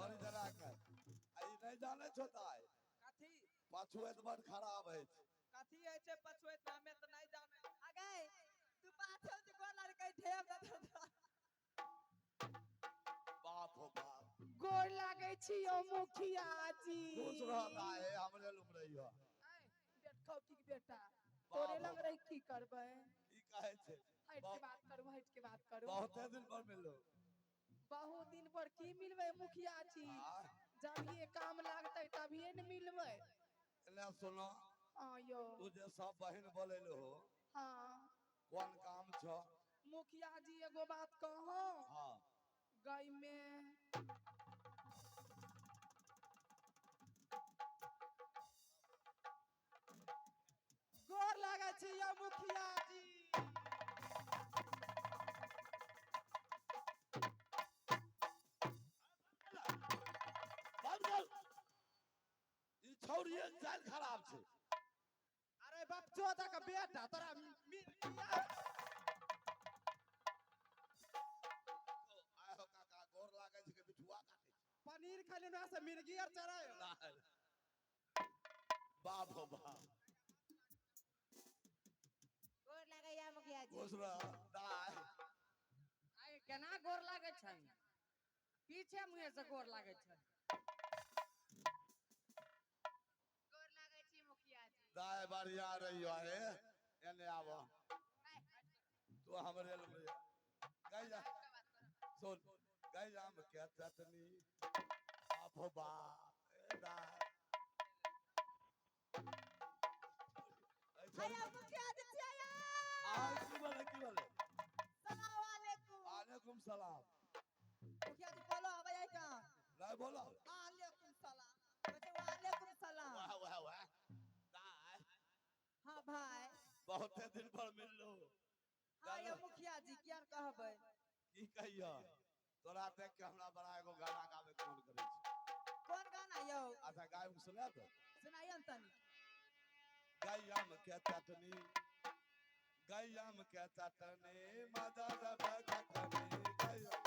बड़ी जरा के आ ई नहि जानै छौ ताय। कथी? पछुएत बड खराब अछि। कथी होइ छै पछुएत, हमे तऽ नहि जानै। अगे तू पाछो से गोर लड़कै ढेब दे दे। बाप हो बाप। गोर लागै छी यौ मुखिया जी। खुश रह दाय, हमरे लुम रही हो। देखो की बेटा तोरे लग रही की करबै? की कहै छै? हट के बात करू, हट के बात करू। बहुते दिन पर मिललो। बहुत दिन पर की मिलबै मुखिया जी? जब ये काम लागतै तभिए ने मिलबै। एने सुनो। हाँ यौ। तू जे सब बहिन बोलेलो हो। हाँ। कोन काम छौ? मुखिया जी एगो बात कहो। हाँ। गई में गोर लागै छी यौ मुखिया जी। बंद कर। ई छौड़िए के चालि खराब छै। अरे बाप चोदा का बेटा तोरा आय हो काका, गोर लागै छै के बिठुआ काटै छै? पनीर खाली ना से मिर्गी आर चढ़ाय। बाप हो बाप। गोर लागैया मुखिया जी। खुश रह दाय। आइ केना गोर लागै छै? पीछे मुँहे से गोर लागै छै। गोर लागै छी मुखिया जी। दाय बढ़िया रहियो। हे एने आबो तू हमरे लग रहियो। गई जा सुन, गई जाम के चटनी। बाप हो बाप। ए दाय ए छोरी। आया मुखिया जी छियै। आ की बोले, की बोले? सलाम वालेकुम। वालेकुम सलाम। मुखिया जी बोलो आबै है का? नहीं बोलो। वालेकुम सलाम। बच्चे वालेकुम सलाम। वाह वाह वाह दाय। हाँ भाई। बहुते दिन पर मिललो। हाँ यौ मुखिया जी, किया कहबै? की कहियो, तोरा देख के हमरा बड़ा एगो गाना गावे के मन करै छै। कोन गाना यौ? अच्छा गायब के सुना दो। सुनाइयो ने तनी। गैयाम के चटनी, गैयाम के चटनी मजा देबै कखनी गैया।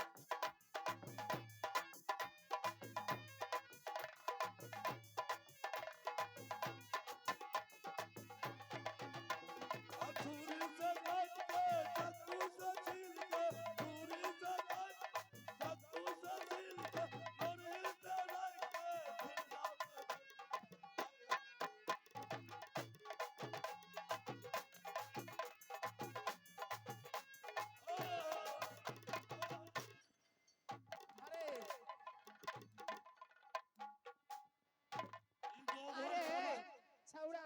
छुरी से काट के, चाकू से छील के, छुरी से काट, चाकू से छील के, मुरही से राख के, जिंदा अरे अरे छौड़ा,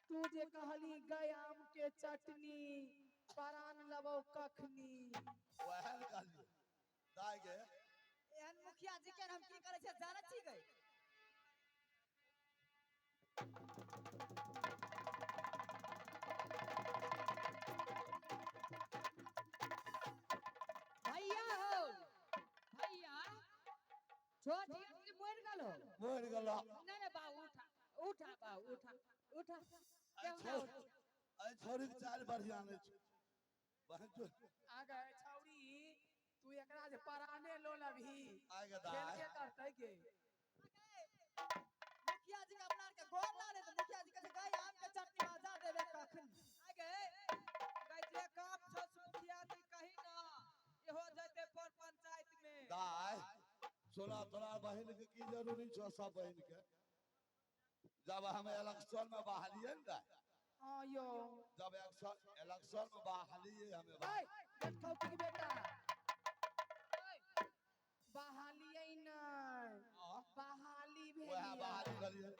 तू जे कहली गयाम के चटनी परान लबौ कखनी? वएह ने कहलियै दाय गे। एहन मुखिया जी के हम की करै छियै जानै छी गई? भैया हो भैया, छोट के मर गेल हो? मरि गेलो। नहीं नहीं बाबू, उठा उठा बाबू, उठा उठा। अइ छौ- अइ छौड़ीके चालि बढ़िआँ नहि छै बहन जो। आ गए छौड़ी, तू एकरा जे पराने लो लबही। आइ गे खेल दाय। के करतै के? मुखिया जी के अपना आर के गोर लागे तऽ मुखिया जी कहै छै गई आम के चटनी मजा देबे कखन? आ गए गई जे काम छौ से मुखिया जी कही ना, इहो जैते पर पंचायत में। दाय सुना, तोरा बहिन के की जरूरी छौ? सब बहिन के जब हम इलेक्शन में बहालिए ने दाय। हाँ यौ। जब इलेक्शन में बहालिए हमें। ऐ देखौ की बेटा, बहालिए नै। हाँ। बहाली वएह भेलियै। बहाली भेलिए।